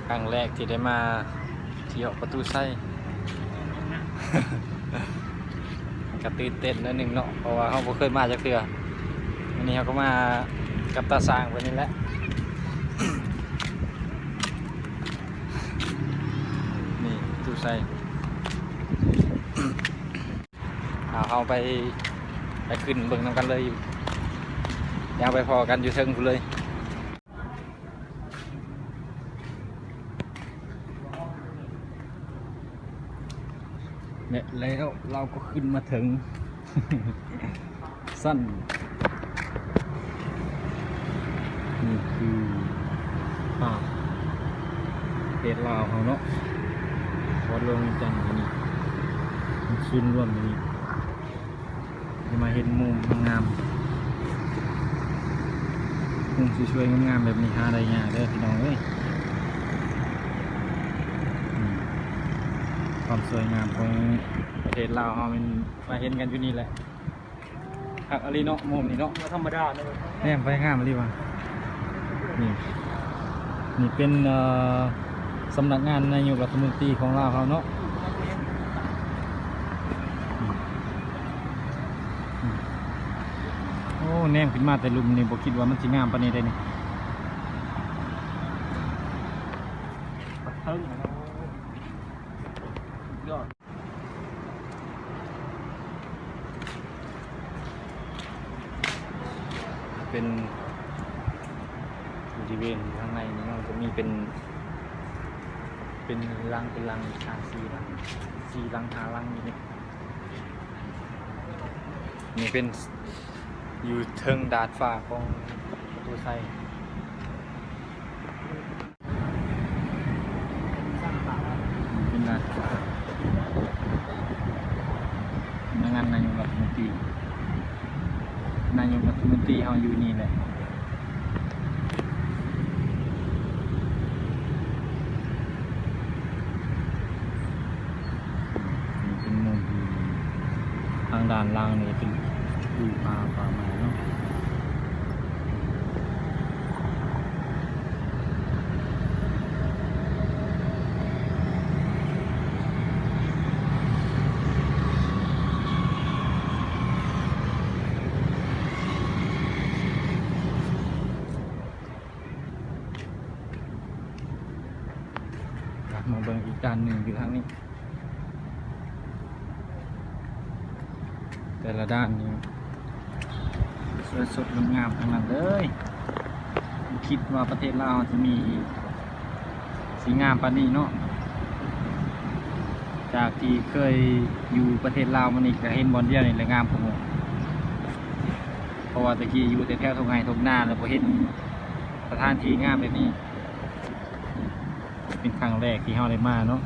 ຄັ້ງແລກທີ່ໄດ້ມາທ່ຽວປະຕູໄຊ ກະຕື່ນເຕັ້ນໜ້ອຍໜຶ່ງເນາະ ເພາະວ່າເຮົາບໍ່ເຄີຍມາຈັກເທື່ອ. ມື້ນີ້ເຮົາກໍມາກັບຕາຊ່າງເພິ່ນນີ້ແຫຼະ ນີ້ປະຕູໄຊ. ເອົາ ເຮົາໄປ ໄປຂຶ້ນເບິ່ງນຳກັນເລີຍ ຢ່າງໄປພໍ້ກັນຢູ່ເທິງພຸ້ນເລີຍ. ແລະແລ້ວເຮົາກໍຂຶ້ນມາເຖິງຊັ້ນ ນີ້ຄືພາບປະເທດລາວເຮົາເນາະ ນະຄອນຫຼວງວຽງຈັນຢູ່ນີ້ ມັນສູນລວມຢູ່ນີ້. ໄດ້ມາເຫັນມຸມງາມໆ ມຸມສວຍໆ ງາມໆ ແບບນີ້ຫາໄດ້ຍາກເດີພີ່ນ້ອງເອີຍ. ອືມ ຄວາມສວຍງາມຂອງປະເທດລາວເຮົາແມ່ນມາເຫັນກັນຢູ່ນີ້ແຫຼະ. ຄັກອີ່ຫຼີເນາະ ມຸມນີ້ເນາະ ບໍ່ທຳມະດາເນາະ. ແນມໄປງາມອີ່ຫຼີວ່າ ນີ້ ນີ້ເປັນ ເອີ ສຳນັກງານນາຍົກລັດຖະມົນຕີຂອງລາວເຮົາເນາະ. ໂອ້ ແນມຂຶ້ນມາແຕ່ລຸ່ມນີ້ ບໍ່ຄິດວ່າມັນຊິງາມປານນີ້ເດ້ນີ້. ເທິງ ຍອດ. ເປັນບໍລິເວນທາງໃນນີ້ເນາະ ຈະມີເປັນ ເປັນຫຼັງ ເປັນຫຼັງ ສາມສີ່ຫຼັງ ສີ່ຫຼັງ ຫ້າຫຼັງຢູ່ນີ້. ນີ້ເປັນ ຢູ່ເທິງດາດຟ້າຂອງປະຕູໄຊ. ເປັນລານສະອາດ ສຳນັກງານນາຍົກລັດຖະມົນຕີ ນາຍົກລັດຖະມົນຕີເຮົາຢູ່ນີ້ແຫຼະ. ນີ້ເປັນມຸມທີ່ ທາງດ້ານຫຼັງນີ້ເປັນພູຜາປ່າໄມ້ເນາະ. ມາເບິ່ງອີກດ້ານໜຶ່ງຢູ່ທາງນີ້. ແຕ່ລະດ້ານນີ້ສວຍສົດງົດງາມທັງນັ້ນເລີຍ. ບໍ່ຄິດວ່າປະເທດລາວເຮົາຈະມີສີງາມປານນີ້ເນາະ. ຈາກທີ່ເຄີຍຢູ່ປະເທດລາວມານີ້ ກະເຫັນບ່ອນດຽວນີ້ແຫຼະງາມກວ່າໝູ່. ເພາະວ່າແຕ່ກີ້ຢູ່ແຕ່ແຖວທົ່ງໄຮ່ທົ່ງນາ ແລ້ວບໍ່ເຫັນສະຖານທີ່ງາມແບບນີ້. ເປັນຄັ້ງແລກທີ່ເຮົາໄດ້ມາເນາະ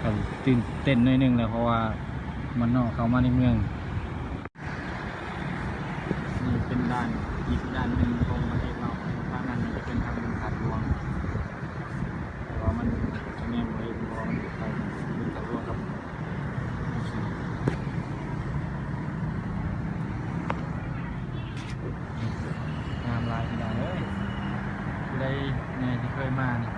ກໍຕື່ນເຕັ້ນໜ້ອຍໜຶ່ງແຫຼະ ເພາະວ່າບ້ານນອກເຂົ້າມາໃນເມືອງ. ນີ້ເປັນດ້ານ ອີກດ້ານໜຶ່ງຂອງປະເທດລາວ. ທາງນັ້ນຈະເປັນທາງເດີນທາດຫຼວງ ແຕ່ວ່າມັນແນມບໍ່ເຫັນ ເພາະວ່າມັນຢູ່ໄກ. ເປັນທາດຫຼວງກັບ ງາມຫຼາຍພີ່ນ້ອງເອີຍ. ຜູ້ໃດແດ່ທີ່ເຄີຍມານີ້